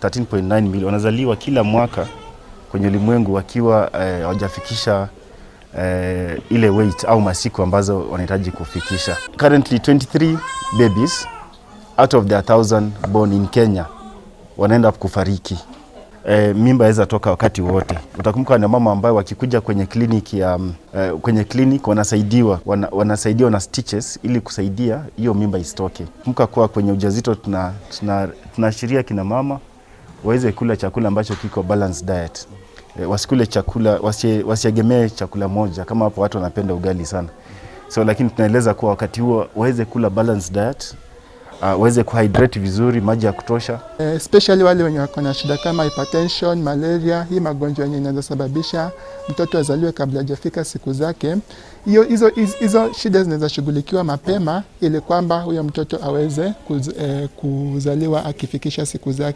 13.9 million wanazaliwa kila mwaka kwenye ulimwengu wakiwa hawajafikisha ile weight au masiku ambazo wanahitaji kufikisha. Currently 23 babies out of the 1000 born in Kenya wanaenda kufariki. Mimba aweza toka wakati wote. Utakumbuka na mama ambayo wakikuja kwenye kliniki ya kwenye clinic wanasaidiwa wanasaidiwa na stitches ili kusaidia hiyo mimba isitoke. Kumbuka kuwa kwenye ujauzito tunaashiria kina mama waweze kula chakula ambacho kiko balanced diet. Wasikule chakula wasiegemee chakula moja kama hapo watu wanapenda ugali sana. So lakini tunaeleza kuwa wakati huo waweze kula balanced diet, waweze kuhydrate vizuri, maji ya kutosha. Especially wale wenye wako na shida kama hypertension, malaria, hii magonjwa yenye inaweza sababisha mtoto azaliwe kabla hajafika siku zake. Hiyo hizo shida zinaweza shughulikiwa mapema ili kwamba huyo mtoto aweze kuzaliwa akifikisha siku zake.